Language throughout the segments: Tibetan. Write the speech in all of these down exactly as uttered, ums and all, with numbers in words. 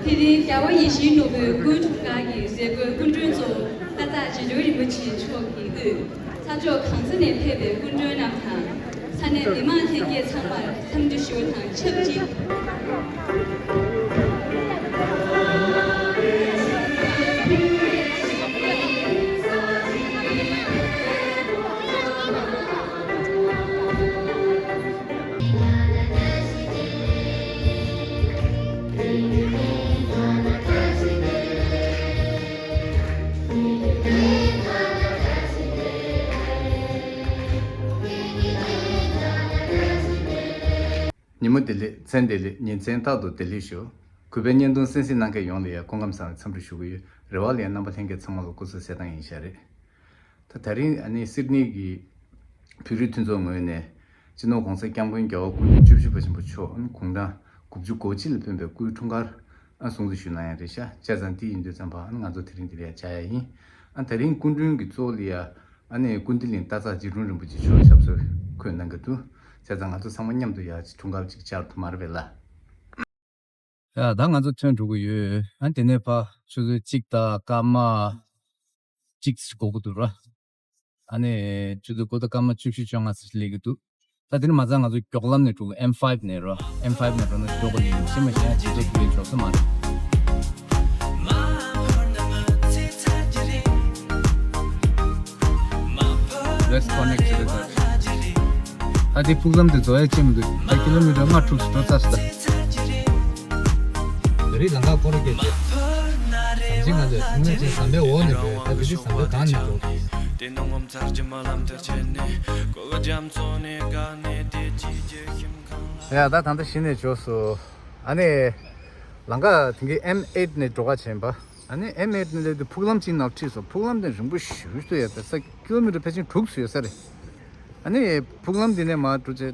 དེ་རིང་རྒྱལ་བ་ཡིད་བཞིན་ནོར་བུའི་སྐུའི་འཁྲུངས་སྐར་གྱི་མཛད་སྒོའི་སྐུ་མགྲོན་གཙོ་བོ་ལྷ་བྲག་རྗེ་བཙུན་རིན་པོ་ཆེ་མཆོག་གིས་དབུས་ས་ཕྱོགས་གང་ས་ནས་ཕེབས་པའི་སྐུ་མགྲོན་རྣམས་དང་། ས་གནས་མི་མང་ལྷན་རྒྱས་ཚང་མར་འཚམས་འདྲི་ཞུ་བ་དང་ཆབས་ཅིག་ཉིན་མོ་བདེ་ལེགས། མཚན་བདེ་ལེགས། ཉིན་མཚན་རྟག་ཏུ་བདེ་ལེགས་ཞུ། གུས་པའི་བརྙན་ཐུང་གསན་གཟིགས་གནང་མཁན་ཡོངས་ལ་ཡང་སྐུ་ཁམས་བཟང་བའི་འཚམས་འདྲི་ཞུ་གི་ཡོད། རེ་བ་ལ་ཡང་རྣམ་པ་ལྷན་རྒྱས་ཚང་མ་ལ་སྐུ་གཟུགས་གསལ་ཐང་ཡིན་ཤག་རེད། ད་ད་རིང་ཨ་ནི་སིད་ནི་གི་བོད་རིགས་མཐུན་ཚོགས་ངོས་ནས་སྤྱི་ནོར་༸གོང་ས་༸སྐྱབས་མགོན་རྒྱལ་བ་སྐུ་ཕྲེང་བཅུ་བཞི་པ་ཆེན་པོ་མཆོག་ཨ་ནི་དགུང་གྲངས་དགུ་བཅུ་གོ་གཅིག་ལ་ཕེབས་པའི་སྐུའི་འཁྲུངས་སྐར་ཨ་སྲུང་བརྩི་ཞུ་གནང་ཡ་རེད་ཤག་བྱས་ཙང་དེ་ཡིན་དུས་ཙམ་པ་ཨ་ནི་ང་ཚོ་དེ་རིང་འདིར་ཡ་བཅར་ཡ་ཡིན། ཨ་དེ་རིང་སྐུ་མགྲོན་གྱི་གཙོ་བོ་ལ་ཡ་ཨ་ནི་ཀུན་བདེ་གླིང་སྟག་འཚེར་རྗེ་དྲུང་རིན་པོ་ཆེ་མཆོག་ཞབས་སོར་འཁོད་གནང་གི་འདུག་བྱས་ཙང་ང་ཚོ་ཚང་མ་མཉམ་དུ་ཡ་འཁྲུངས་སྐར་ཅིག་བཅར་ཐུབ་མ་རེད་པས་ལ། ཡ་ད་ང་ཚོ་ཐོན་འགྲོ་གི་ཡོད། ཨ་དེ་ནས་ཕ་ཆུ་ཚོད་གཅིག་དང་སྐར་མ་གཅིག་ཙམ་འགོར་གི་འདུག་ར། ཨ་ནི་ཆུ་ཚོད་དགུ་དང་སྐར་མ་བཅུ་བཞི་བཅོ་ལྔ་ཙམ་སླེབས་ཀྱི་འདུག་ད་དེ་ནས་མ་ཚད་ང་ཚོ་མགྱོགས་ལམ་ནས་འགྲོ་གི། ཨེམ་ཕའིབ་ནས་རོ། ཨེམ་ཕའིབ་ནས་འགྲོ་ན་མགྱོགས་པོ་ཡིན། ཤི་མ་ཤི་ཡ་ཆུ་ཚོད་དགུ་ལས་མགྱོགས་ས་མ་རེད། Let's connect to the dot. ད་དེ་ཕུག་ལམ་དེ་རྫོགས་ཡ་ཅི་མི་འདུག་ད་ཀི་ལོ་མི་ཊར་ལྔ་དྲུག་ཙམ་འགྲོ་ཚར་སོང་ད། ད་རེས་ལམ་ཁ་སྐོར་ར་སྐྱེལ་ཏེ། ཟམ་ཆེན་ང་ཚོས་ཐུག་ན་ཅིག་ཟམ་པའི་འོག་ནས་འགྲོ་ཡ། ད་དེ་དུས་ཟམ་པའི་སྒང་ནས་འགྲོ། ཡ་ད་ད་ལྟ་གཞི་ནས་འབྱོར་སོང་། ཨ་ནི། ལམ་ཁ་དེ་གའི་ཨེམ་ཨེཊ་ནས་འགྲོ་ག་བྱས་པ། ཨ་ནི་ཨེམ་ཨེཊ་ནས་སླེབས་དུས་ཕུག་ལམ་གཅིག་ནང་ཁྲིད་སོང་། ཕུག་ལམ་དེ་རིང་པོ་ཞེ་པོ་ཅིག་ཡོད་རེད། ས་ཀི་ལོ་མི་ཊར་ཕལ་ཆེར་དྲུག་ཙམ་ཡོད་ས་རེད། ཨ་ནི་ཕུག་ལམ་དེ་ནས་མར་འགྲོ་བྱས་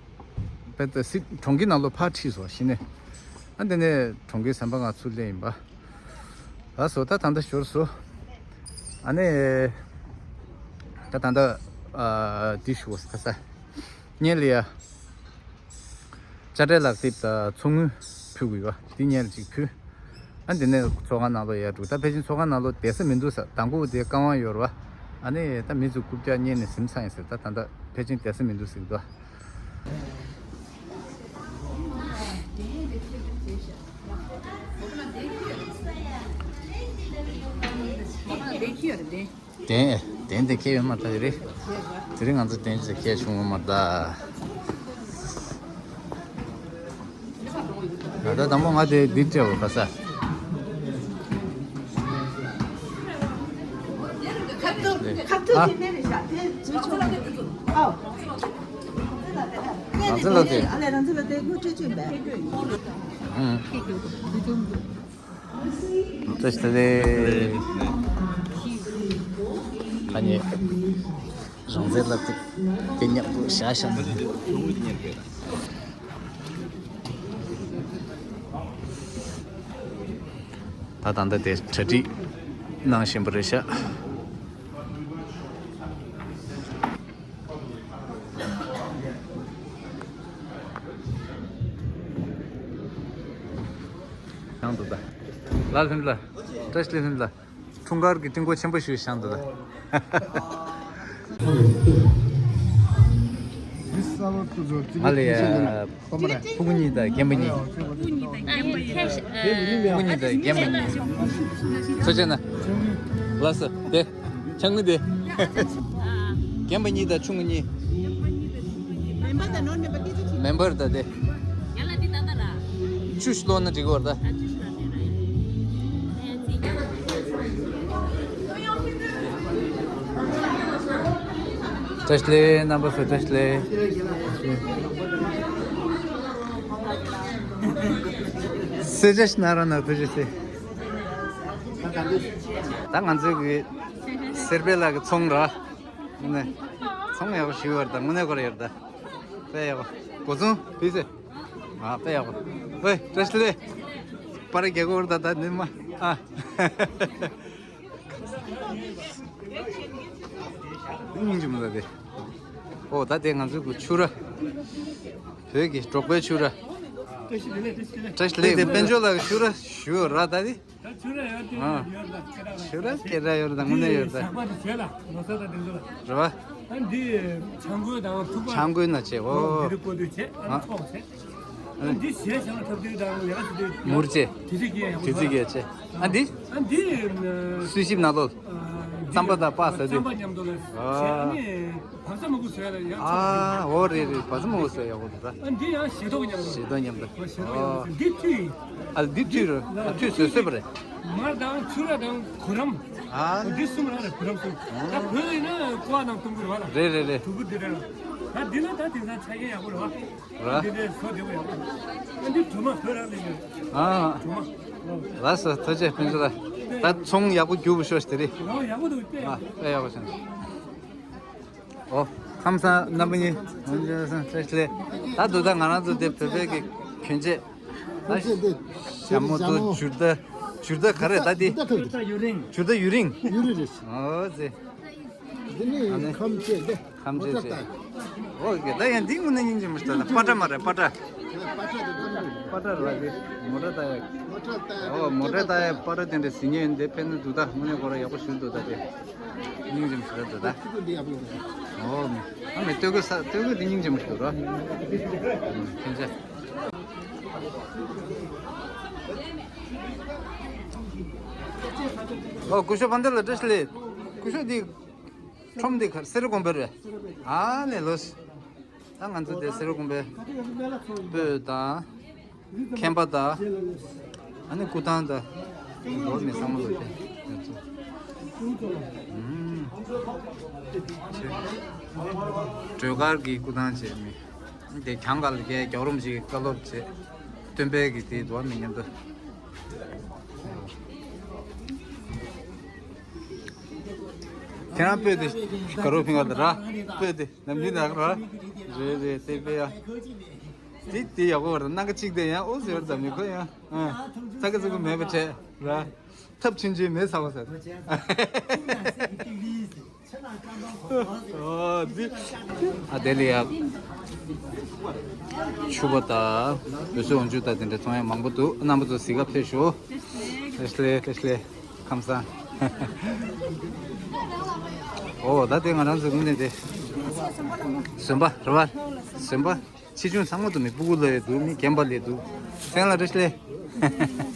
བྱས་ཙང་སི་གྲོང་ཁྱེར་ནང་ལོགས་ཕར་ཁྲིད་སོང་གཞི་ནས། ཨ་དེ་ནས་གྲོང་ཁྱེར་ཟམ་པ་སྒང་ཚུར་སླེབས་ཡིན་པ། ལགས་སོ། ད་ད་ལྟ་འབྱོར་སོང་། ཨ་ནི། ད་ད་ལྟ་ཨ་འདི་ཞུ་དགོས་ས། ཁ་ས། སྔོན་ལ་ཡ། དཔྱ་ཁྲལ་ལག་དེབ་དང་ཚོགས་དངུལ་ཕུལ་དགོས་པ་འདི་སྔོན་ལ་ཅིག་ཕུལ། ཨ་འདི་ནས་ཚོགས་ཁང་ནང་ལོགས་ཡར་འགྲོ། ད་ཕལ་ཆེར་ཚོགས་ཁང་ནང་ལོགས་བསྡད་ས་མི་འདུག་ཟེར། མདང་དགོང་དེ་རྐང་དབང་ཡོད་རེད་པ། ཨ་ནི་ད་མི་ཚོ་རྐུབ་བཀྱག་རྙེད་ནས་གཟིམ་ཚར་ཡིན་ཟེར། ད་ད་ལྟ་ཕལ་ཆེར་བསྡད་ས་མི་འདུག་ཟེར་གྱི་འདུག་གདན་གདན་དེ་ཁྱེར་ཡོད་མ་རེད། དེ་རིང་ང་ཚོ་གདན་ཅིག་ཁྱེར་བྱུང་ཡོད་མ་རེད་ད། ད་ལྟ་དང་པོ་ང་དེ་འདི་སྤྲད་འོ་ག་ས། ཁ་ཐུག་ཁ་ཐུག་དེ་ནས་རེད་ཤག་དེ་བྱེད་ཆོག་གི་འདུག་ཨོ། རང་ཚོ་ལ་དེ། ཨ་ལས་རང་ཚོ་ལ་དེ་དངུལ་སྤྲད་ཆོག་པས། ཨང་། བཀྲ་ཤིས་བདེ་ལེགས། ཁ་ཉེ་རང་ཚེ་ལ་དེ་དེ་ཉག་པོ་བཞག་བཞག་ན། ད་ད་ལྟ་དེ་གྲ་སྒྲིག་གནང་བཞིན་པ་རེད་ཤག་ཡང་འདུག་ད། ལ་ལྷུན་ལ། བཀྲ་ཤིས་ལྷུན་ལ། འཁྲུངས་སྐར་གྱི་སྤྲིན་ཀོ་ཆེན་པོ་ཞིག་བཞེངས་འདུག་ད། ང་ལ་ཡ། ཕྲུ་གུ་གཉིས་དང་རྒན་པ་གཉིས། ཕྲུ་གུ་གཉིས་དང་རྒན་པ་གཉིས། ཚོ་ཆེ་ན། ལགས་སོ་དེ། ཆང་མི་དེ། རྒན་པ་གཉིས་དང་ཆུང་ངུ་གཉིས། མེམ་བར་དང་དེ། ཆུ་ཞིག་བླུགས་ན་འགྲིག་གི་རེད་ད། བཀྲ་ཤིས་བདེ་ལེགས། རྣམ་པ་ཚོ་བཀྲ་ཤིས་བདེ་ལེགས། གསལ་ཆ་ཞིག་གནང་རོགས་གནང་། ཐུགས་རྗེ་ཆེ། ད་ང་ཚོའི་གི་སེར་པའི་ལག་གི་ཚོང་ར། ནས། ཚོང་ཡག་པོ་ཞིག་ཡོད་རེད་ད། དངོས་གནས་ཁོ་རང་ཡོད་རེད་ད། དཔེ་ཡག་པོ། སྒོ་ཚང་ཕུལ་ཟེར། ཨ་དཔེ་ཡག་པོ། ཝེ་བཀྲ་ཤིས་བདེ་ལེགས། པར་རྒྱག་གི་ཡོད་རེད་ད། ད་ནི་མ། ཨ། སྙིང་རྗེ་མོ་ད་དེ། ཨོ་ད་དེ་ང་ཚོའི་གི་ཕྱུ་ར། བོད་ཀྱི་འབྲོག་པའི་ཕྱུ་ར། བཀྲ་ཤིས་བདེ་ལེགས། བཀྲ་ཤིས་བདེ་ལེགས། བཀྲ་ཤིས་བདེ་ལེགས། དེ་དཔལ་འབྱོར་ལགས་ཕྱུ་ར་ཞུ་ར་ད་དེ། ད་ཕྱུ་ར་ཡོད་དེ་ཨ། ཡོད་ལ་སྐད་གྲགས་ལ། ཕྱུ་ར་སྐད་གྲགས་ཡོད་ར་ད་དངོས་གནས་ཡོད་ར་ད། ཟག་པ་དེ་བྱས་ལ་ལོ་གསར་དང་དེ་ཚོ་ལ། རེད་བ། ཨ་འདི་ཆང་གོས་དང་ཐུག་པ། ཆང་གོས་ན་བྱས་ཨོ། འདི་རིགས་བཀོད་དུས་བྱས་ཨ་ཨ། ཚོགས་བྱས། ཨ་འདི་ཞལ་བཞག་ལ་ཐབས་དུས་དང་ལས་ཀ་བྱེད་དུས་མུར་བྱས། དེ་ཚིག་གིས་ཡག་པོ་དེ་ཚིག་གིས་བྱས། ཨ་འདི། ཨ་འདི། སུས་ཞིབ་ན་ལོ། རྩམ་པ་དང་སྤགས་ཟ་དུས། རྩམ་པ་མཉམ་དུ་ལ་བྱས་ཨ་ཨ། ནི་བག་ཚ་མང་པོ་བཟོས་ལ་ཡང་ཨ་ཨོ་རེད་རེད་བག་ཚ་མང་པོ་བཟོས་ཡག་པོ་འདུག་ད། ཨ་འདི་ཡང་ཞེ་ཐོག་མཉམ་དུ། ཞེ་ཐོག་མཉམ་དུ་ཨོ་ཞེ་ཐོག་མཉམ་དུ་འདི་ཐུད་ཡིན། ཨ་འདི་ཐུད་རེད་ཨ་ཐུད་བཟོས་བཟོས་པ་རེད། མར་དང་ཕྱུ་ར་དང་གུ་རམ། ཨ་འདི་གསུམ་ར་རེད་གུ་རམ་གསུམ། ད་བོད་ཡིན་ན་ཀོ་བ་དང་ཏུམ་བུ་རེད་བ་ལ། རེད་རེད་རེད། དུམ་བུ་འདི་རེད་ལ། ད་འདི་ན་ད་དེང་སང་ཆ་རྐྱེན་ཡག་པོ་རེད་བ། ར། འདི་ནས་བཟོ་བདེ་པོ་ཡག་པོ་འདུག་ཨ་འདི་གྲོ་མ་བོད་རང་ལས་ཡོད། ཨ། གྲོ་མ། ལགས་སོ་ཐུགས་རྗེ་ཆེ་ཕན་ཚུན་ལ། ད་ཚོང་ཡག་པོ་རྒྱུག་པ་ཤོག་དེ་རིང་། ཨོ་ཡག་པོ་འདུག་དཔེ་ཨ་ཡག་པོ་དཔེ་ཡག་པོ་བྱུང་། ཨོ་ཁམས་སངས་རྣམ་པ་གཉིས་ངོ་མཇལ་སོང་བཀྲ་ཤིས་བདེ་ལེགས། ད་འདུག་ད་ང་རང་ཚོ་དེ་བོད་པའི་གི་གྱོན་ཆས། ད་ཞྭ་མོ་འདུག་ཞྭ་མོ་འདུག་འཇུར་རྟ། འཇུར་རྟ་ག་རེ་ད་དེ། འཇུར་རྟ་ཡུ་རིང་། འཇུར་རྟ་ཡུ་རིང་། ཡུ་རིང་རེད། ཨོ་ཙི། འདི་ནི་ཨ་ནི་ཁམས་ཆས་འདི། ཁམས་ཆས་མོ་ཊ་ཆས། ཏ་ཡ། ཨོ་ཀེ་ད་ཡང་འདི་དངོས་གནས་སྙིང་རྗེ་མོ་ཞིག་ད་ལ་པ་ཏྲ་མ་རེད་པ་ཏྲ། པ་ཏྲ་དེ་པ་ཏྲ་རེད། པ་ཏྲ་རེད་བ་འདི་མོ་ཊ་ཏ་ཡ། པ་ཏྲ་ཏ་ཡ་ཨོ་མོ་ཊ་ཏ་ཡ་པ་ཏྲ་དེ་འདྲ་ཟིན་ཉེ་འདི་ཕན་ན་འདུག་ད་དངོས་གནས་ཁོ་ར་ཡག་པོ་ཞིག་འདུག་ད་དེ། སྙིང་རྗེ་མོ་ཞིག་ད་འདུག་ད། ཁྱི་གུ་འདི་ཡག་པོ་ཡོད་རེད། ཨོ་མི་ཨ་མི་སྟོད་གོས་ས་སྟོད་གོས་འདི་སྙིང་རྗེ་མོ་ཞིག་འདུག་ར། ཁྱེད་ཅག་ཨོ་སྐུ་ཞབས་བན་དེ་ལ་བཀྲ་ཤིས་བདེ་ལེགས། སྐུ་ཞབས་འདི། ཁྲོམ་འདི་གར་སེ་ར་དགོན་པ་རེད། ཨ་ནེ་ལོས། ད་ང་ཚོ་དེ་སེ་ར་དགོན་པའི་སྤོས་དང་། མཁན་པ་དང་། ཨ་ནི་སྐུ་ཐང་དང་། ལོ་མི་ཚང་མ་ལོ་དེ། ང་ཚོ། ཨུམ། སྒྲོལ་དཀར་གྱི་སྐུ་ཐང་བྱས་མི། དེ་གྱང་ག་ལ་རྒྱལ་རྒྱལ་བ་རིན་པོ་ཆེ་གི་བཀའ་སློབ་བྱས། སྟོན་པའི་གི་དེ་འདུག་བ་མི་མཉམ་དུ། ཁྱེད་རང་སྤོས་དེ་ག་རོ་ཕིང་བ་དེ་ར། སྤོས་དེ་ནམ་རྒྱུན་དག་ར། རེད་རེད་དེ་སྤོས་ཡ། དེ་དེ་ཡག་པོ་བར་སྣང་ག་གཅིག་དེ་ཡང་ཨོ་ཟེར་བར་དམ་ནི་ཁོ་ཡང་ཨ། ཚ་གི་ཚུགས་ཀྱི་མེད་པ་བྱས་ར། ཐབས་ཆུང་ཆུང་མེད་ཚ་བ་ཟེར། ཨོ་འདི། ཨ་དེ་ལ་ཡ། ཕྱུ་པ་དང་། འོད་ཟེར་འོག་འཇུག་དང་དེ་འདྲ་ཚོང་ཡང་མང་པོ་འདུག་རྣམ་པ་ཚོ་གཟིགས་ག་ཕེབས་ཤོག་བཀྲ་ཤིས་བདེ་ལེགས་བཀྲ་ཤིས་བདེ་ལེགས། ཁམས་བཟང་། ཨོ་ད་དེ་ང་རང་ཚོ་དངོས་གནས་དེ། ཟོན་པ་རེད་བ། ཟོན་པ། ཆེ་ཆུང་ཚང་མ་དུ་མི་སྤུ་གུ་ལ་ཡོད་འདུག་མི་རྒན་པ་ལ་ཡོད་འདུག་སེང་ལ་བཀྲ་ཤིས་བདེ་ལེགས།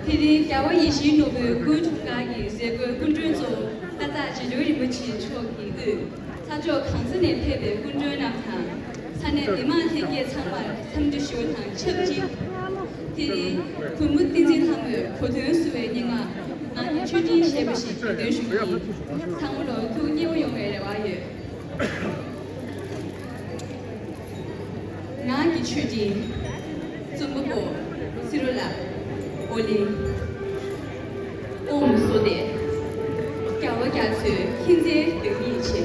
དེ་རིང་རྒྱལ་བ་ཡིད་བཞིན་ནོར་བུའི་དངོས་གྲུབ་སྒར་གྱི་མཛད་སྒོའི་སྐུ་མགྲོན་གཙོ་བོ་ཀ་ཏག་རྗེ་བཙུན་རིན་པོ་ཆེ་མཆོག་གིས་དབུས་ས་ཕྱོགས་གང་ས་ནས་ཕེབས་པའི་སྐུ་མགྲོན་རྣམས་དང་། ས་གནས་མི་མང་ལྷན་རྒྱས་ཚང་མར་འཚམས་འདྲི་ཞུ་བ་དང་ཆབས་ཅིག་དེ་རིང་བོན་པོ་བསྟན་འཛིན་ལྷ་མོས་གོ་སྟོན་ཞུ་བའི་སྙན་ངག་ངག་གི་མཆོད་སྤྲིན་ཞེས་པ་ཞིག་གྲོས་སྟོན་ཞུ་གི་ཡིན། ཚང་མ་ལོ་ཐུགས་མཉེས་པོ་ཡོང་བའི་རེ་བ་ཡོད། ངག་གི་མཆོད་སྤྲིན། རྩོམ་པ་པོ། སི་རུ་ལ། ཨོ་ལི། ཨོཾ་སྭ་སྟི། རྒྱལ་བ་རྒྱ་མཚོའི་མཁྱེན་བརྩེའི་བདག་ཉིད་ཆེ།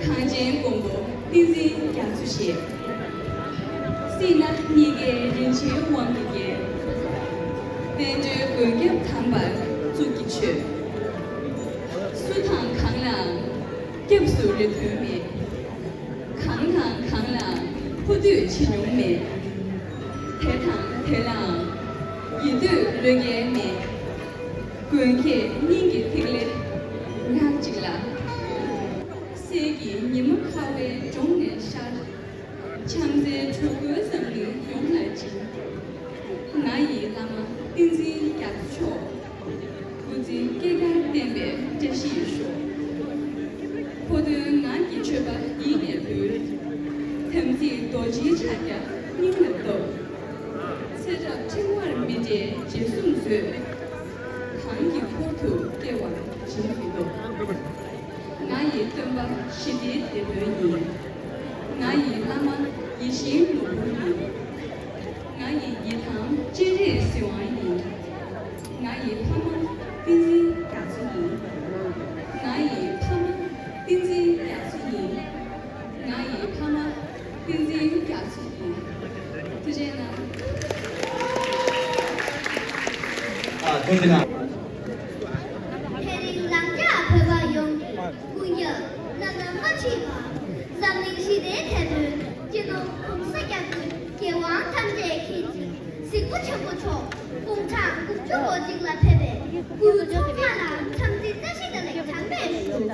གངས་ཅན་མགོན་པོ་བསྟན་འཛིན་རྒྱ་མཚོ་ཞེས། སྲིད་ན་གཉིས་ཀའི་རིན་ཆེན་དབང་གི་རྒྱལ། བསྟན་འགྲོའི་མགོན་སྐྱབས་དམ་པར་གཙུག་གི་མཆོད། སུ་དང་གང་ལའང་སྐྱབས་སུ་རེ་དོན་མེད། གང་དང་གང་ལའང་ཕོ་འདོད་བྱེད་མྱོང་མེད། དེ་དང་དེ་ལའང་ཡིད་འདོད་བློས་འགེལ་མེད། མགོན་ཁྱེད་སྙིང་གི་ཐིག་ལེ་ཉག་གཅིག་ལ། གསེར་གྱི་ཉི་མ་ཁ་བའི་གྲོང་ནས་ཤར། བྱམས་བརྩེའི་དྲོད་ཁོལ་འཛམ་གླིང་ཡོངས་ལ་སྦྱིན། ང་ཡི་བླ་མ་བསྟན་འཛིན་རྒྱ་མཚོ་མཆོག། སྐུ་ཚེ་བསྐལ་བརྒྱར་བརྟན་པའི་བཀྲ་ཤིས་ཤོག། ཕོ་དོན་ངག་གི་མཆོད་པ་ཡིད་ནས་འབུལ། དམ་ཚིག་རྡོ་རྗེའི་ཕྱག་རྒྱ་སྙིང་ལ་བཏབ། ཚེ་རབས་ཕྲེང་བར་མི་འབྲལ་རྗེས་གསུམ་མཛོད། གང་གི་འཁོར་དུ་སྐྱེ་བར་བྱིན་གྱིས་རློབས། ང་ཡི་སྟོན་པ་ཞི་བདེའི་དེད་དཔོན་ཡིན། ང་ཡི་བླ་མ་ཡིད་བཞིན་ནོར་བུ་ཡིན། ང་ཡི་ཡི་དམ་སྤྱན་རས་གཟིགས་དབང་ཡིན། ང་ཡི་ཕ་མ་བསྟན་འཛིན་རྒྱ་མཚོ་ཡིན། ང་ཡི་ཕ་མ་བསྟན་འཛིན་རྒྱ་མཚོ་ཡིན། ང་ཡི་ཕ་མ་བསྟན་འཛིན་རྒྱ་མཚོ་ཡིན། ཐུགས་རྗེ་གནང་། ཨ། ཐུགས་རྗེ་གནང་། དེ་རིང་རང་ཅག་བོད་པ་ཡོངས་ཀྱི་སྐུ་ངལ་རྣམ་པར་མ་མཆིས་པ། འཛམ་གླིང་ཞི་བདེའི་དེད་དཔོན་སྤྱི་ནོར་༸གོང་ས་༸སྐྱབས་མགོན་རྒྱལ་དབང་ཐམས་ཅད་མཁྱེན་ཅིང་གཟིགས་པ་ཆེན་པོ་མཆོག་དགུང་གྲངས་དགུ་བཅུ་གོ་གཅིག་ལ་ཕེབས་པའི་སྐུའི་ཚོགས་ཁག་ལ་འཚམས་འདྲི་བཀྲ་ཤིས་བདེ་ལེགས་གྲངས་མེད་ཞུ།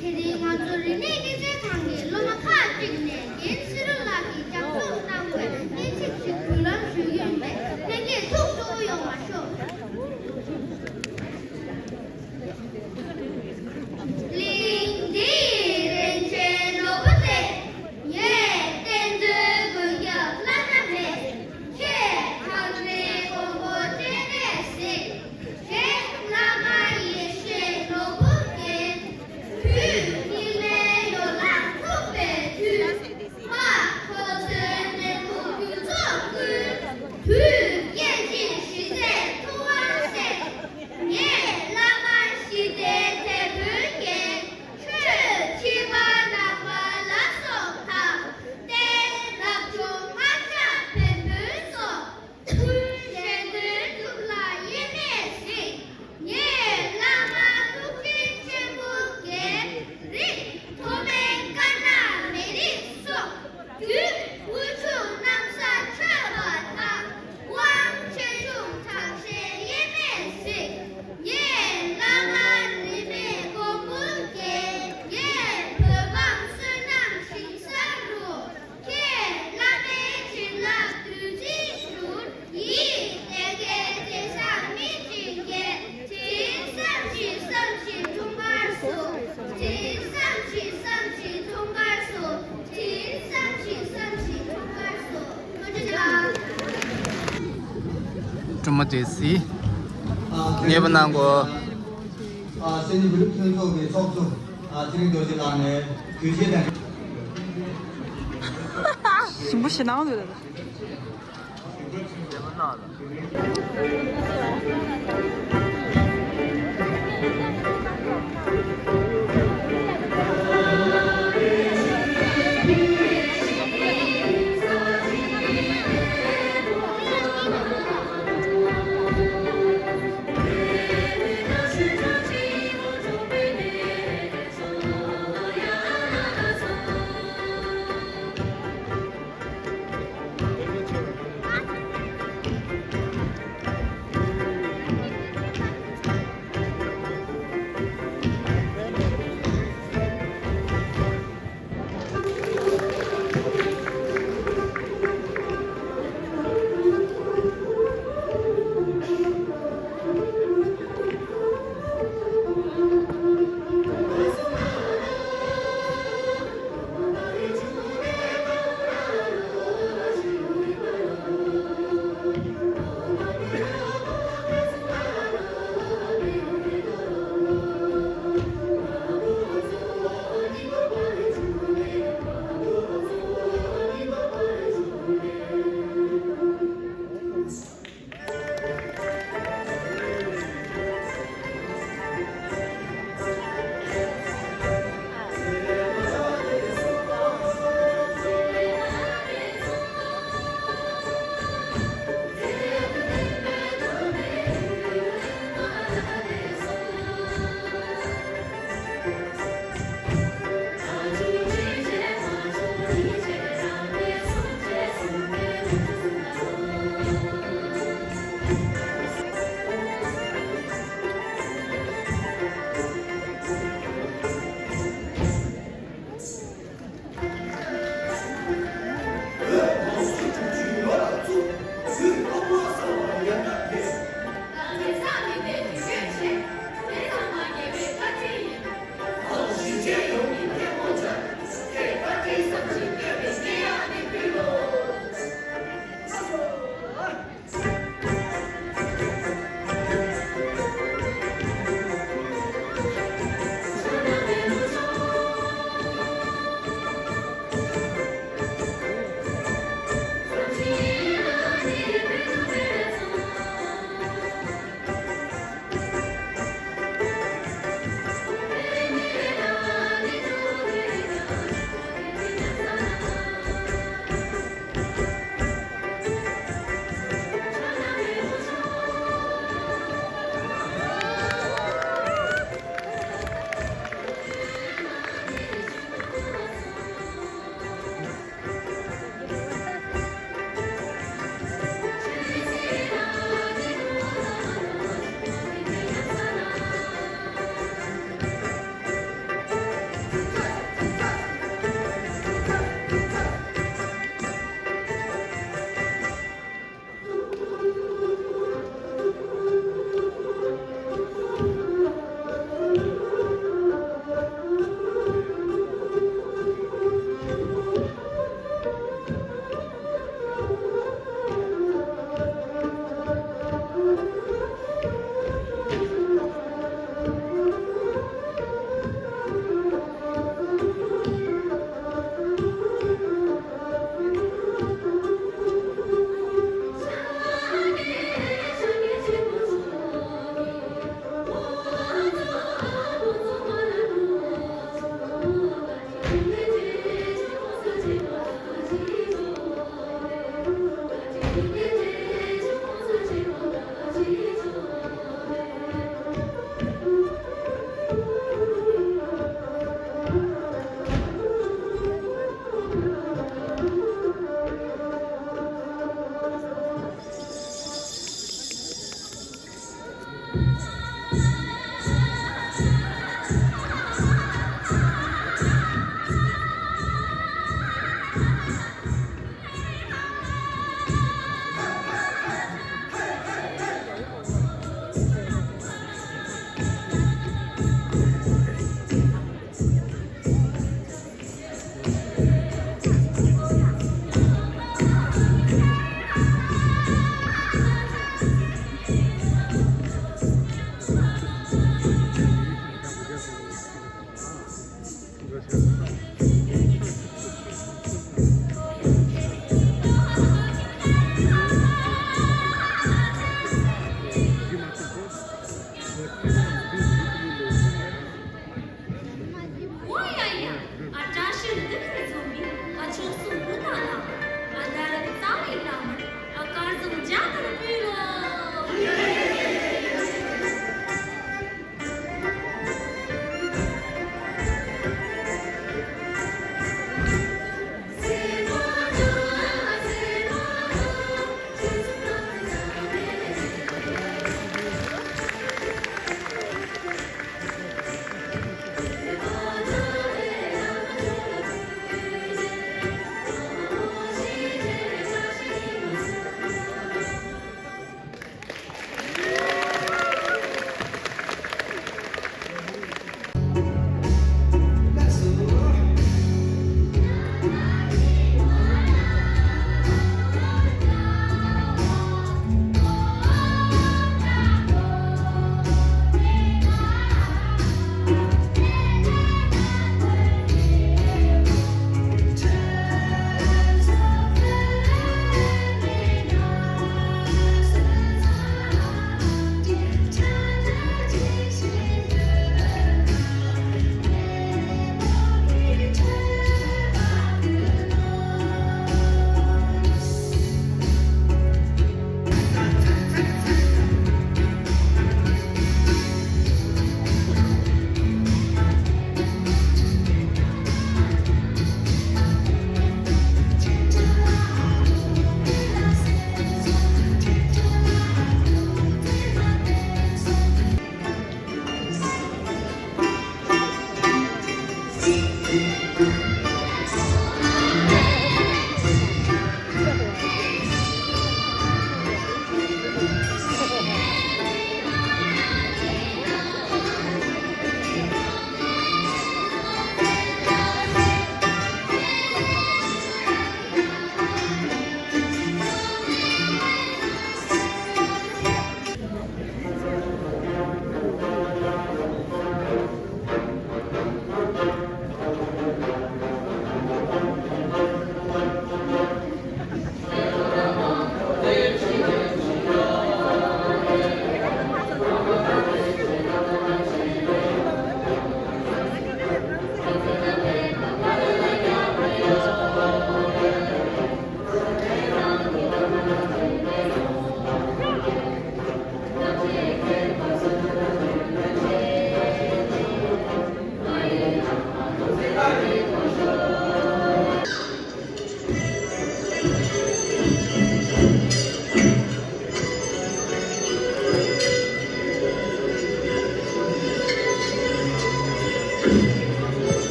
དེ་རིང་ང་ཚོ་རིག་གནས་སྐྱེད་སྲིང་ཁང་གི་སློབ་མ་ཁག་ཅིག་ནས་རྒན་ཚེ་རིང་ལགས་ཀྱིས་ལྗགས་རྩོམ་གནང་བའི་སྙན་ཚིག་ཅིག་འབུལ་ལམ་ཞུ་རྒྱུ་ཡིན་པས་ལྷན་རྒྱས་ཐུགས་སྤྲོ་བོ་ཡོང་བར་ཤོག། གླིང་འདི་ཡི་རིན་ཆེན་ནོར་བུ་སྟེ། ངས་བསྟན་འཛིན་མགོན་སྐྱབས་བླ་ན་མེད། ཁྱེད་དམ་པའི་མགོན་པོ་སྤྱན་རས་གཟིགས། ཁྱེད་བླ་མ་ཡེ་ཤེས་ནོར་བུ་རྒྱན། དུས་སྙིགས་མའི་ཡོ་ལང་འཁྲུགས་པའི་དུས། དཔའ་ ཆུ་མོ་དེ་སི། མཉེས་པོ་གནང་གོ། ཨ་སེ་ནི་བུ་ལུག་ཐོན་ཚོགས་ཀྱི་ཚོགས་གཙོ། ཨ་ཚེ་རིང་རྡོ་རྗེ་ལགས་ནས་དུས་ཆེན་དང་། ཞིམ་པོ་ཞེ་གནང་འདུག་ད།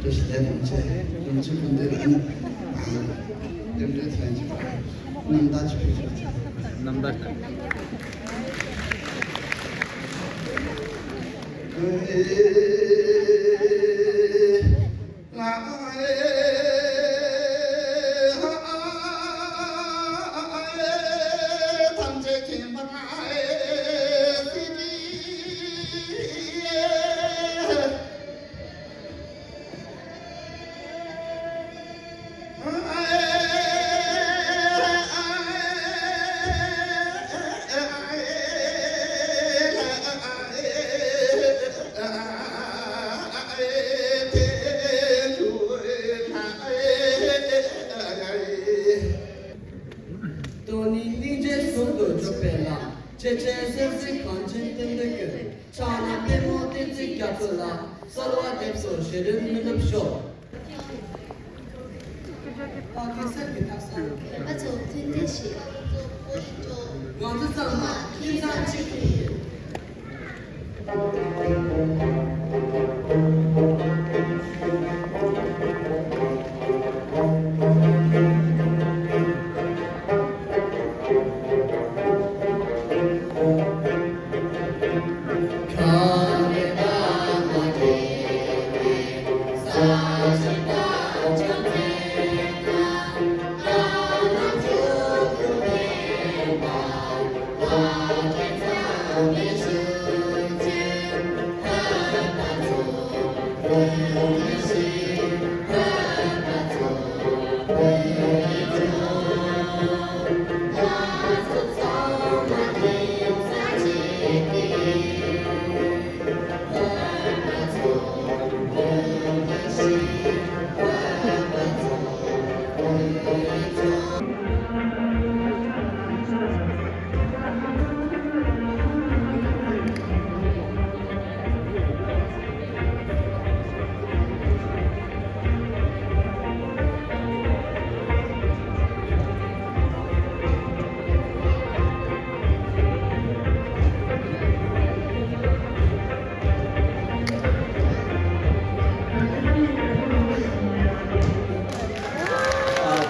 ཞིག་ལས་དང་བཅས་ཡོངས་ཚོགས་ཀྱི་འདུས་ལ་ནི་རྟེན་འབྲེལ་ཐོན་གྱི་རྣམ་ཐར་གྱི་ཕུལ་ཞུ། རྣམ་ཐར། དོན་ནི་སྙིང་རྗེ་ཟུང་དུ་འཇུག་པའི་ལམ། ཆེ་ཆེ་སེར་སེར་གངས་ཅན་བསྟན་འགྲོའི་སྐྱོན། ཕྱག་ན་པདྨོ་བསྟན་འཛིན་རྒྱ་མཚོ་ལ། གསོལ་བ་འདེབས་སོ་ཞལ་རོལ་མི་ནུབ་ཤོག། ཕ་གི་སེར་གྱི་ཐག་ས། བོད་པ་ཚོ་མཐུན་སྒྲིལ་ཞིག་ང་ཚོ་ཚང་མ་ཁྱིམ་ཚང་གཅིག་ཏུ་ཡིན།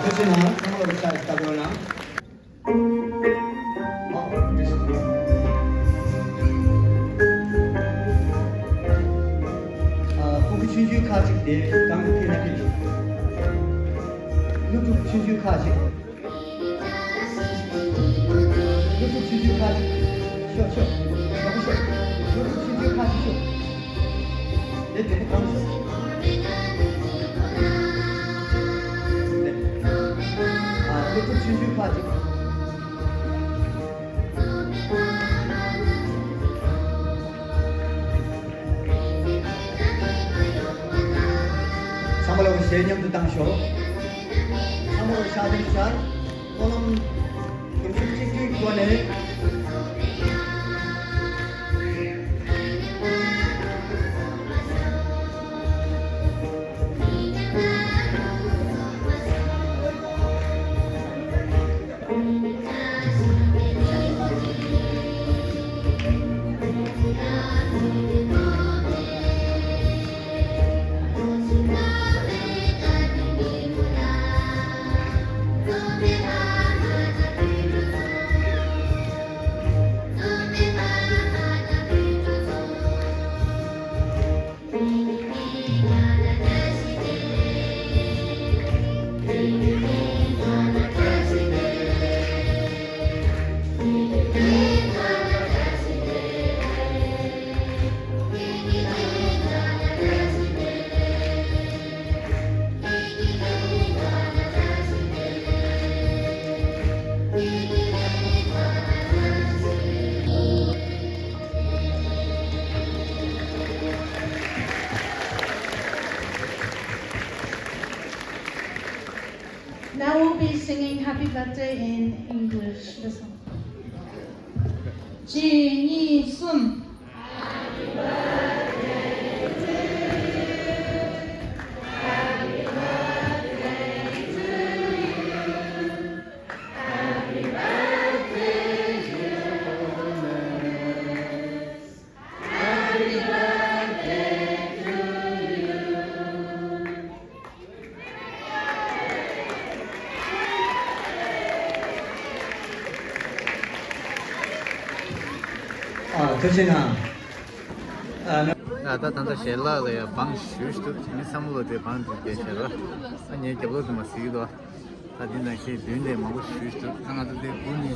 ཐུགས་རྗེ་གནང་། ཚང་མ་ལ་ཕྱག་བརྡབ་རོགས་གནང་། ཨ། སྤུ་གུ་ཆུང་ཆུང་ཁག་ཅིག་དེ་སྒང་གི་ཕེབས་ན་ཕེབས་ཤོག། སློབ་ཕྲུག་ཆུང་ཆུང་ཁག་ཅིག། སློབ་ཕྲུག་ཆུང་ཆུང་ཁག་ཅིག་ཤོག་ཤོག། ཡག་པོ་ཤོག། སློབ་ཕྲུག་ཆུང་ཆུང་ཁག་ཅིག་ཤོག། དེ་དེ་ནས་གང་ཤོག། ཨ། སློབ་ཕྲུག་ཆུང་ཆུང་ཁག་ཅིག། ཚང་མ་ལ་གུས་ཞབས་མཉམ་དུ་བཏང་ཤོག། ཚང་མ་ལ་ཕྱག་སྟོན་ཞུ། སྨོན་ལམ་དུམ་བུ་གཅིག་གཅིག་སྒོ་ནས། Now we'll be singing Happy Birthday in English. Listen. གཅིག་གཉིས་གསུམ། ཐུགས་རྗེ་གནང་། ཨ་ད་ད་ལྟ་ཞལ་ལག་ལ་ཡང་བང་ཞུས་ཞུས་འདུག་མི་ཚང་མ་ལོ་དེ་བང་དུ་བསྡད་བྱས་རོ། ཨ་ངའི་རྒྱབ་ལོགས་དུ་མ་གཟིགས་འདུག་ད་འདི་ནང་བཞིན་མདུན་ནས་མང་པོ་ཞུས་འདུག་ད་ང་ཚོ་དེ་དགུ་ནི།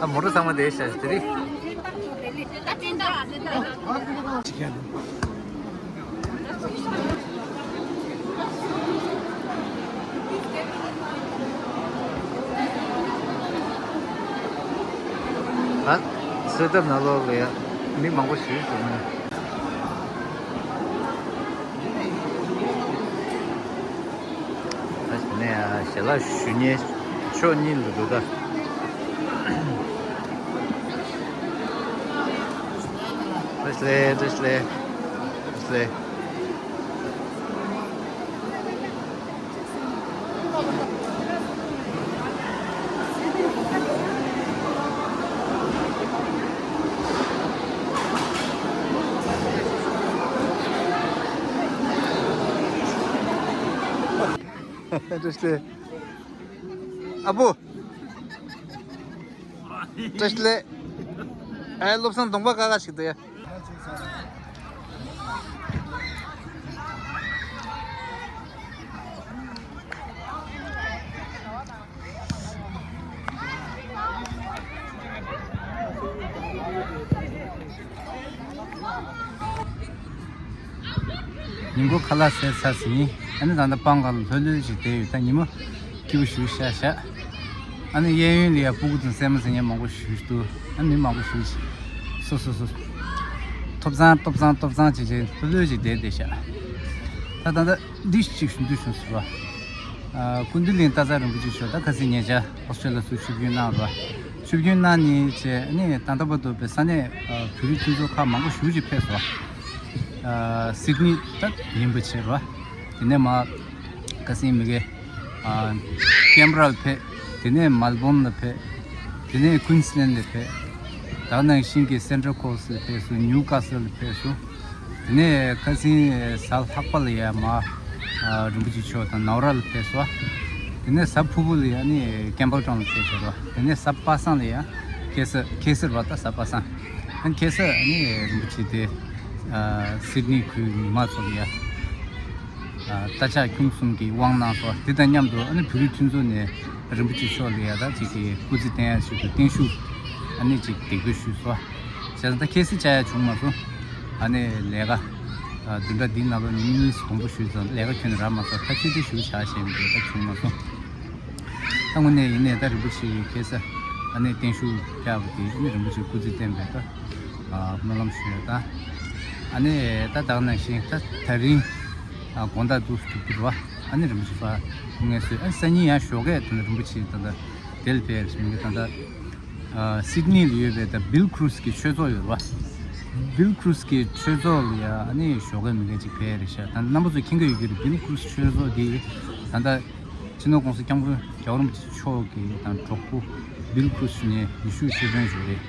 ཨ་མོ་རོ་ཚང་མ་དེ་ཤ་དེ་རི། ཨ་གསོལ་ཐབ་ནང་ལོགས་ལ་ཡ་མི་མང་པོ་ཞིག་འདུག་ནི། ད་ནས་ཞལ་ལག་ཞུ་མཁན་ཕྱོགས་གཉིས་ལ་འདུག་ད། བཀྲ་ཤིས་བདེ་ལེགས། བཀྲ་ཤིས་བདེ་ལེགས། བཀྲ་ཤིས་བདེ་ལེགས། བཀྲ་ཤིས་བདེ་ལེགས། ཨ་བུ། བཀྲ་ཤིས་བདེ་ལེགས། ཨའི་བློ་བཟང་གདོང་པ་དཀར་དཀར་ཞིག་འདུག་ཡ། ཉིན་གུང་ཁ་ལག་ཟས་ཚར་ཟིན། ཨ་ནི་ད་ལྟ་སྤང་ཁ་ལ་ལྷོད་ལྷོད་ཅིག་བསྡད་ཡོད། ད་ཉི་མ་སྐྱིད་པོ་ཞིག་ཤར་ཤག་ཨ་ནི་གཡས་གཡོན་ལ་ཡ་སྤུ་གུ་དང་སྲན་མ་ཟེར་མཁན་མང་པོ་ཞིག་འདུག་ཨ་ནི་མི་མང་པོ་ཞིག་སོ་སོ་སོ་སོ་ཐོབ་ཚང་ཐོབ་ཚང་ཐོབ་ཚང་བྱས་བྱས་ལྷོད་ལྷོད་ཅིག་བསྡད་བསྡད་ཤག་ད་ད་ལྟ་འདི་ཅིག་ཞུ་འདོད་བྱུང་སོང་བ། ཨ་ཀུན་བཏུས་གླིང་སྟག་འཚེར་རིན་པོ་ཆེ་མཆོག་ད་ཁ་སང་ཉེ་ཆར་ཨོ་སི་ཀྲི་ལི་ཡ་ཚུར་ཆིབས་བསྒྱུར་གནང་རོགས། ཆིབས་བསྒྱུར་གནང་ནས་བྱས་ནས་ད་ལྟ་བར་དུ་བོད་ས་གནས་ཨ་བོད་རིགས་མཐུན་ཚོགས་ཁག་མང་པོ་ཞེ་པོ་ཅིག་ཕེབས་སོང་། ཨ་སིད་ནི་ད་ཡིན་པ་བྱས་རོགས། དེ་ནས་མར་ཁ་སང་མི་གེ་ཨ་ཀན་བྷ་ར་ལ་ཕེབས། དེ་ནས་མལ་བོན་ལ་ཕེབས། དེ་ནས་ཀུན་སི་ལན་ལ་ཕེབས། ད་ནང་བཞིན་གྱི་སེན་ཊར་ཁོ་སི་ལ་ཕེབས་སོང་། ནིའུ་ཀ་སལ་ལ་ཕེབས་སོང་། དེ་ནས་ཁ་སང་གཟའ་ལྷག་པ་ལ་ཡ་མར་ཨ་རིན་པོ་ཆེ་མཆོག་དང་ནའོ་ར་ལ་ཕེབས་སོང་། དེ་ནས་གཟའ་ཕུར་བུ་ལ་ཡ་ནི་ཀན་བལ་ཊའུན་ལ་ཕེབས་བྱས་རོགས། དེ་ནས་གཟའ་པ་སངས་ལ་ཡ་ཁ་སང་ཁ་སང་རེད་པ། ད་གཟའ་པ་སངས། ཨ་ཁ་སང་ཨ་ནི་རིན་པོ་ཆེ་དེ་ཨ་སིད་ནི་ཁུལ་མི་མང་ཚོ་ལ་ཡ་ཨ་རྟ་ཕྱག་ཁྱུང་གསུམ་གྱི་དབང་གནང་སོང་། དེ་དང་མཉམ་དུ་ཨ་ནི་བོད་རིགས་མཐུན་ཚོགས་ནས་རིན་པོ་ཆེ་མཆོག་ལ་ཡ་ད་ཅིག་གི་སྐུ་རྩེད་བསྟན་ཡ་ཞིག་ཏུ་བརྟན་བཞུགས་ཨ་ནི་ཅིག་འདེགས་འབུལ་ཞུས་སོང་། བྱས་ཙང་ད་ཁ་སང་བཅར་ཡ་བྱུང་མ་སོང་། ཨ་ནི་ལས་ཀ་ཨ་བདུན་ཕྲག་འདིའི་ནང་ལོ་ཉིན་གཉིས་གོང་པོ་ཞུས་ཙང་ལས་ཀ་ཁྱོན་ནས་རག་མ་སོང་། ཐབས་ཤེས་དེ་ཞུ་བྱ་ཞེས་འདི་ད་བྱུང་མ་སོང་། ད་དངོས་གནས་ཡིན་ནའི་ད་རིན་པོ་ཆེ་ཁ་སང་ཨ་ནི་བརྟན་བཞུགས་བསྐྱངས་པ་དེ་ཨ་ནི་རིན་པོ་ཆེ་སྐུ་ཚེ་བརྟན་པའི་ད་ཨ་སྨོན་ལམ་ཞུ་ཡ་དང་། ཨ་ནི་ད་ད་ག་ནང་བཞིན་ད་ད་རིང་ཨ་དགོང་དག་འདུག་སེ་གྲུབ་ཀྱི་རེད་པ། ཨ་ནི་རིན་པོ་ཆེ་ཕར་སྐུ་ངལ་གསོས། ཨ་ནི་སང་ཉིན་ཡང་ཞོགས་ཀས་ད་ལྟ་རིན་པོ་ཆེ་ད་ལྟ་དེ་ལ་ཕེབས་ཡ་རེད་མི་གི་ད་ལྟ་ཨ་སིད་ནི་ལ་ཡོད་པའི་ད་བིལ་ཁྲུ་སི་གི་ཆོས་ཚོགས་ཡོད་རེད་པ། བིལ་ཁྲུ་སི་གི་ཆོས་ཚོགས་ལ་ཡ་ཨ་ནི་ཞོགས་ཀས་མི་གེ་ཅིག་ཕེབས་ཡ་རེད་ཤག་ད་རྣམ་པ་ཚོ་མཁྱེན་གྱི་ཡོད་ཀྱི་རེད། བིལ་ཁྲུ་སི་ཆོས་ཚོགས་དེ་ད་ལྟ་སྤྱི་ནོར་༸གོང་ས་༸སྐྱབས་མགོན་༸རྒྱལ་བ་རིན་པོ་ཆེ་མཆོག་གི་དང་གྲོགས་པོ་བིལ་ཁྲུ་སི་ནས་ཡེ་ཤུ་ཤེས་དཔོན་ཞིག་རེད།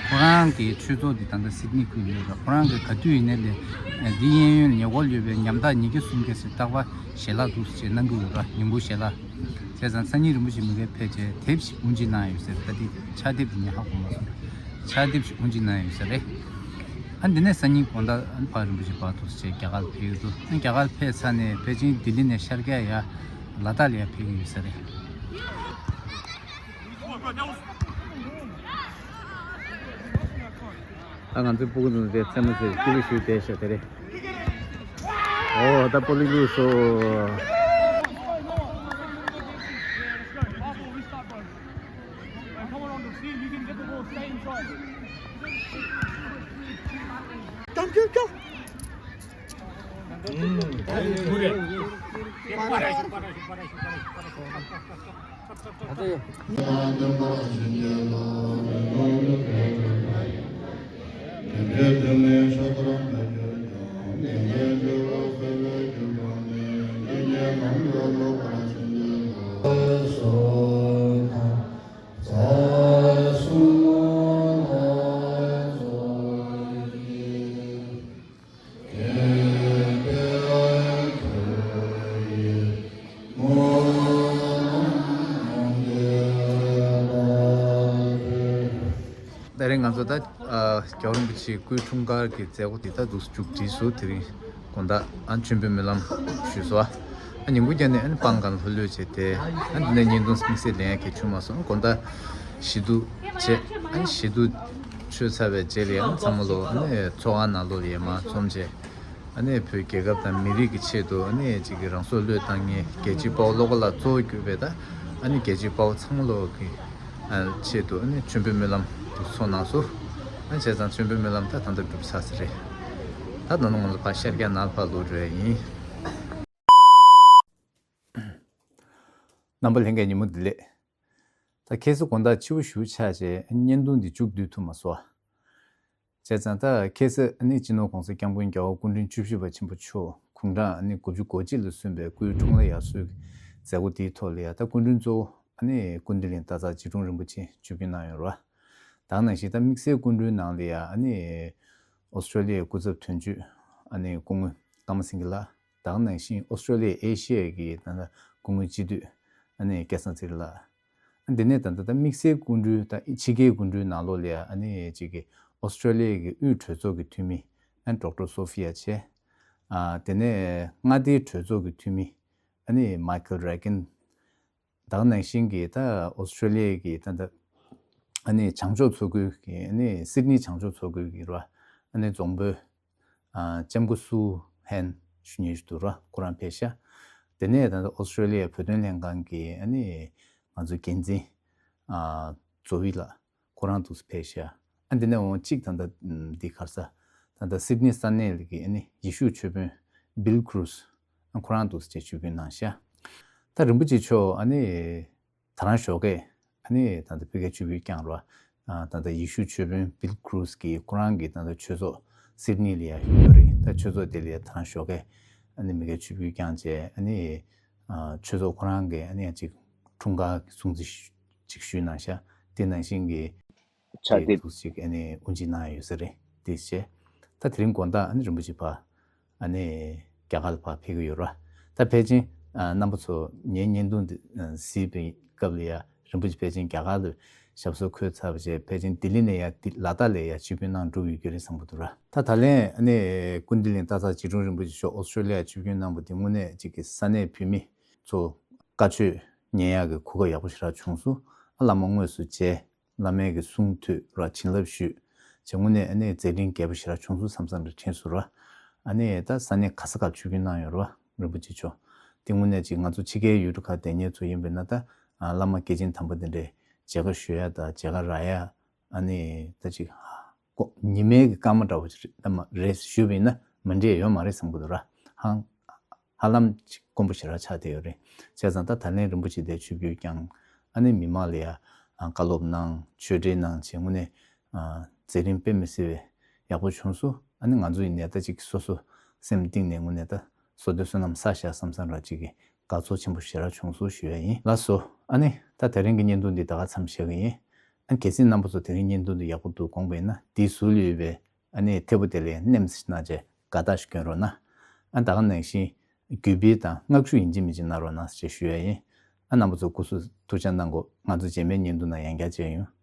ཁོ་རང་གི་ཆོས་ཚོགས་འདི་ད་ལྟ་སིད་ནི་ཁུལ་ཡོད་རེད། ཁོ་རང་གི་ག་དུས་ཡིན་ནའི་ལས་འདི་གཡས་གཡོན་ཉེ་འཁོར་ཡོད་པའི་ཉམ་ཐག་ཉིས་བརྒྱ་སུམ་བརྒྱ་ཟེར་རྟག་པར་ཞལ་ལག་འདུག་སེ་བྱས་གནང་གི་ཡོད་རེད། ཉིན་གུང་ཞལ་ལག་བྱས་ཙང་སང་ཉིན་རིན་པོ་ཆེ་མི་གེ་ཕེབས་བྱས་དེབ་ཞིག་དབུ་འབྱེད་གནང་ཡོད་ཟེར། ད་འདི་ཕྱག་དེབ་ངས་ཧ་གོ་མ་སོང་། ཕྱག་དེབ་ཞིག་དབུ་འབྱེད་གནང་ཡོད་ཟེར་རེད། ཨ་འདི་ནས་སང་ཉིན་དགོང་དག་ཨ་ཕར་རིན་པོ་ཆེ་བར་དུ་བྱས་རྒྱ་གར་ལ་ཕེབས་ཀྱི་འདུག་ཨ་རྒྱ་གར་ལ་ཕེབས་ཚར་ནས་ཕལ་ཆེར་ལྡི་ལི་ནས་ཤར་རྒྱག་ཡ་ལ་དྭགས་ལ་ཡ་ཕེབས་ཀྱི་ཡོད་ས་རེད། ད་ང་ཚོའི་སྤུ་གུ་ཚོ་དེ་རྩེད་མོ་རྩེ་སྐྱིད་པོ་ཞིག་བསྡད་ཤག་དེ་རེད། ཨོ་ད་སྤོ་ལོ་བླུགས་སོ། Come on, on the field, you can get the ball, stay inside. Come, come, come. ང་ཚོ་ད་རྒྱལ་བ་རིན་པོ་ཆེའི་སྐུའི་འཁྲུངས་སྐར་གྱི་མཛད་སྒོ་འདི་ད་འདུག་མཇུག་སྒྲིལ་སོང་། དེ་རིང་དགོང་དག་ཨ་མཆོད་འབུལ་སྨོན་ལམ་ཞུས་སོང་། ཨ་ཉིན་གུང་རྒྱབ་ནས་ཨ་ནི་སྤང་སྒང་ལྷོད་ལྷོད་བྱས་ཏེ། ཨ་འདི་ནས་བརྙན་ཐུང་དམིགས་བསལ་ལེན་ཡ་གལ་བྱུང་མ་སོང་། དགོང་དག་བཞེས་སྒྲུབ་བྱས། ཨ་ནི་བཞེས་སྒྲུབ་མཆོད་ཚར་བའི་རྗེས་ལ་ཡང་ཚང་མ་ལོ་ཨ་ནི་ཚོགས་ཁང་ནང་ལོགས་ལ་ཡར་མར་འཛོམས་བྱས། ཨ་ནི་བོད་རྒྱལ་ཁབ་དང་མི་རིགས་ཀྱི་ཆེད་དུ་ཨ་ནི་གཅིག་གི་རང་སྲོག་བློས་བཏང་མཁན་རྒྱལ་གཅེས་དཔའ་བོ་བློ་དགའ་ལགས་གཙོ་བོ་གྱུར་པའི་ད་ཨ་ནི་རྒྱལ་གཅེས་དཔའ་བོ་ཚང་མ་ལོ་གི་ཨ་ཆེད་དུ་ཨ་ནི་མཆོད་འབུལ་སྨོན་ལམ་དུ་ཚོགས་གནང་སོང་། ཨ་བྱས་ཙང་མཆོད་འབུལ་སྨོན་ལམ་ད་ད་ལྟ་གྲུབ་ཚར་ས་རེད། ད་ད་ནང་ང་ཚོ་ཕར་ཤར་རྒྱག་ནང་ཕར་ལོག་འགྲོ་ཡ་ཡིན། རྣམ་པ་ལྷན་རྒྱས་ཉིན་མོ་བདེ་ལེགས། ད་ཁ་སང་དགོང་དག་ཕྱི་པོ་ཞེ་པོ་ཆགས་བྱས་བརྙན་ཐུང་འདི་མཇུག་བསྡུ་ཐུབ་མ་སོང་། བྱས་ཙང་ད་ཁ་སང་ཨ་ནི་སྤྱི་ནོར་༸གོང་ས་༸སྐྱབས་མགོན་༸རྒྱལ་བ་སྐུ་ཕྲེང་བཅུ་བཞི་པ་ཆེན་པོ་མཆོག་དགུང་གྲངས་ཨ་ནི་དགུ་བཅུ་གོ་གཅིག་ལ་སོན་པའི་སྐུའི་འཁྲུངས་ལྷ་ཡར་གསོལ་གྱི་མཛད་སྒོ་དེའི་ཐོག་ལ་ཡ། ད་སྐུ་མགྲོན་གཙོ་བོ་ཨ་ནི་ཀུན་བདེ་གླིང་སྟག་འཚེར་འཇིགས་གྲོང་རིན་པོ་ཆེ་ཆིབས་བསྒྱུར་གནང་ཡོད་རེད་བ། ད་ག་ནང་བཞིན་ད་དམིགས་བསལ་སྐུ་མགྲོན་ནང་ལ་ཡ་ཨ་ནི་ཨོ་སི་ཀྲོ་ལི་ཡའི་སྐུ་ཚབ་དོན་གཅོད་ཨ་ནི་སྐུ་ངོ་ཀརྨ་སེང་གེ་ལགས། ད་ག་ནང་བཞིན་ཨོ་སི་ཀྲོ་ལི་ཡ་ཨེ་ཤི་ཡ་གི་ད་ལྟ་སྐུ་ངོ་སྤྱི་འཐུས་ཨ་ནི་སྐལ་བཟང་ཚེ་རིང་ལགས། ཨ་འདི་ནས་ད་ལྟ་ད་དམིགས་བསལ་སྐུ་མགྲོན་ད་ཕྱི་རྒྱལ་སྐུ་མགྲོན་ནང་ལོགས་ལ་ཡ་ཨ་ནི་གཅིག་གི་ཨོ་སི་ཀྲོ་ལི་ཡ་གི་དབུས་གྲོས་ཚོགས་ཀྱི་འཐུས་མི་ཨ་ཌོག་ཊར་སོ་ཕི་ཡ་བྱས། ཨ་དེ་ནས་མངའ་སྡེའི་གྲོས་ཚོགས་ཀྱི་འཐུས་མི་ཨ་ནི་མའི་ཁལ་རེ་གིན། ད་ག་ནང་བཞིན་གྱི་ད་ཨོ་སི་ཀྲོ་ལི་ཡ་གི་ད་ད་ཨ་ནི་བྱང་ཕྱོགས་མཚོ་ཁུལ་གྱི་ཨ་ནི་སིད་ནི་བྱང་ཕྱོགས་མཚོ་ཁུལ་གྱི་ར་ཨ་ནི་རྫོང་དཔོན་ཨ་ལྕམ་སྐུ་སུའུ་ཧན་ཞུ་མཁན་ཞིག་འདུག་ར། ཁོ་རང་ཕེབས་ཤག་དེ་ནས་ད་ལྟ་ཨོ་སི་ཀྲོ་ལི་ཡའི་བོད་དོན་ལྷན་ཁང་གི་ཨ་ནི་ང་ཚོའི་འགན་འཛིན་ཨ་ཛོ་ཝི་ལགས་ཁོ་རང་འདུག་སེ་ཕེབས་ཤག་ཨ་འདི་ནས་འོང་གཅིག་ད་ལྟ་འདི་ག་རེ་ཟེར། ད་ལྟ་སིད་ནི་ས་གནས་ལ་གི་ཨ་ནི་ཡེ་ཤུ་ཆོས་དཔོན་བིལ་ཁུ་རུ་སི་ཨ་ཁོ་རང་འདུག་སེ་ཆིབས་བསྒྱུར་གནང་ཤག་ད་རིན་པོ་ཆེ་མཆོག་ཨ་ནི་ད་རང་ཞོགས་ཀས་ཨ་ནི་ད་ལྟ་ཕ་གིར་ཆིབས་བསྒྱུར་བསྐྱངས་ར། ཨ་ད་ལྟ་ཡེ་ཤུ་ཆོས་དཔོན་བིལ་ཁུ་རུ་སི་གིས་ཁོ་རང་གི་ད་ལྟ་ཆོས་ཚོགས་སིད་ནི་ལ་ཡ་ཡོད་རེད། ད་ཆོས་ཚོགས་དེ་ལ་ཡ་ད་རང་ཞོགས་ཀས་ཨ་ནི་ཕ་གིར་ཆིབས་བསྒྱུར་བསྐྱངས་བྱས། ཨ་ནི་ཨ་ཆོས་ཚོགས་ཁོ་རང་གིས་ཨ་ནི་ཡ་ཅིག་འཁྲུངས་སྐར་གྱི་སྲུང་བརྩི་ཅིག་ཞུས་གནང་ཤག་དེ་ནང་བཞིན་གྱི་ཕྱག་དེབ་འདུག་ཅིག་ཨ་ནི་དབུ་འབྱེད་གནང་ཡ་ཡོད་ས་རེད། དེ་བྱས་ད་དེ་རིང་དགོང་དག་ཨ་ནི་རིན་པོ་ཆེ་ཕར་ཨ་ནི་རྒྱ་གར་ལ་ཕར་ཕེབས་ཀྱི་ཡོད་ར། ད་ཕལ་ཆེར་ཨ་རྣམ་པ་ཚོ་ངའི་བརྙན་ཐུང་འདི་ཨ་གཟིགས་པའི་སྐབས་ལ་ཡ་རིན་པོ་ཆེ་ཕལ་ཆེར་རྒྱ་གར་ལ་ཞབས་སོར་འཁོད་ཚར་བ་བྱས། ཕལ་ཆེར་ལྡི་ལི་ནས་ཡ་འདི་ལ་དྭགས་ལ་ཡ་ཆིབས་བསྒྱུར་གནང་འགྲོ་ཡོད་ཀྱི་རེད་བསམ་གྱི་འདུག་ར། ད་ད་ལན་ཨ་ནི་ཀུན་བདེ་གླིང་སྟག་འཚེར་འཇིགས་གྲོང་རིན་པོ་ཆེ་མཆོག་ཨོ་སི་ཀྲོ་ལི་ཡར་ཆིབས་བསྒྱུར་གནང་བ་དེ་དངོས་གནས་གཅིག་གི་ས་གནས་བོད་མི་ཚོ་བཀའ་ཆོས་ཉན་ཡག་གི་གོ་སྐབས་ཡག་པོ་ཞེ་དྲག་བྱུང་སོང་། ཨ་བླ་མ་དངོས་སུ་མཇལ། བླ་མའི་གི་གསུང་ཐོས་ར། བྱིན་རླབས་ཞུས་བྱས། དངོས་གནས་ཨ་ནི་མཛད་འཕྲིན་རྒྱས་པོ་ཞེ་དྲག་བྱུང་སོང་བསམ་བསམ་རེ་དྲན་སོང་ར། ཨ་ནི་ད་ས་གནས་ག་ས་གར་ཆིབས་བསྒྱུར་གནང་ཡོད་ར་བ། རིན་པོ་ཆེ་མཆོག་དེ་དངོས་གནས་ཅིག་ང་ཚོ་ཕྱི་རྒྱལ་ཡུལ་གྲུ་ཁག་བསྡད་མཁན་ཚོ་ཡིན་པས་ན། ད་ཨ་བླ་མ་སྐྱེས་ཆེན་དམ་པ་དེ་འདྲའི་མཇལ་ཁ་ཞུ་ཡ་དང་མཇལ་ཁ་རག་ཡ། ཨ་ནི་ད་ཅིག་ཀོ་ཉི་མའི་གི་སྐར་མ་འདྲ་བོ་ཅིག་རེད་ཞུས་པ་ཡིན་ན་མི་འདྲ་ཡོད་མ་རེད་བསམ་གྱི་འདུག་ར། ཧང་ཧ་ལམ་ཅིག་དཀོན་པོ་ཞེ་དྲག་ཆགས་བསྡད་ཡོད་རེད། བྱས་ཙང་ད་ད་ལན་རིན་པོ་ཆེ་དེ་ཆིབས་བསྒྱུར་བསྐྱངས། ཨ་ནི་མི་མང་ལ་ཡ་ཨ་བཀའ་སློབ་གནང་། ཆོས་འབྲེལ་གནང་བྱས། དངོས་གནས་ཨ་མཛད་རིམ་དཔེ་མི་སྲིད་པའི་ཡག་པོ་བྱུང་སོང་། ཨ་ནི་ང་ཚོ་ཡིན་ནའི་ད་ཅིག་སོ་སོ་སེམས་གཏིང་ནས་དངོས་གནས་ད་བསོད་བདེ་བསོད་ནམས་བསགས་བཞག་བསམ་བསམ་ར་ཅིག་གི་དགའ་ཚོར་ཆེན་པོ་ཞེ་དྲག་བྱུང་སོང་ཞུ་ཡ་ཡིན། ལགས་སོ། ཨ་ནི་ད་དེ་རིང་གི་བརྙན་ཐུང་འདི་ད་ག་མཚམས་བཞག་གི་ཡིན། ཨ་གལ་སྲིད་རྣམ་པ་ཚོ་དེ་རིང་བརྙན་ཐུང་འདི་ཡག་པོ་འདུག་དགོངས་པ་ཡིན་ན་དེའི་ཟུར་ལ་ཡོད་པའི་ཨ་ནི་ཐེ་བོ་དེ་ལ་མནན་གནང་བྱས་དགའ་རྟགས་ཤིག་སྐྱོན་རོགས་གནང་། ཨ་ད་ག་ནང་བཞིན་བརྒྱུད་སྤེལ་དང་མངགས་ཞུ་ཡིན་གཅིག་མིན་གཅིག་གནང་རོགས་གནང་ཞེས་ཞུ་ཡ་ཡིན། ཨ་རྣམ་པ་ཚོ་སྐུ་གཟུགས་ཐུགས་ཅག་གནང་གོ། ང་ཚོ་རྗེས་མའི་བརྙན་ཐུང་ནང་ཡང་བསྐྱར་མཇལ་ཡོང་།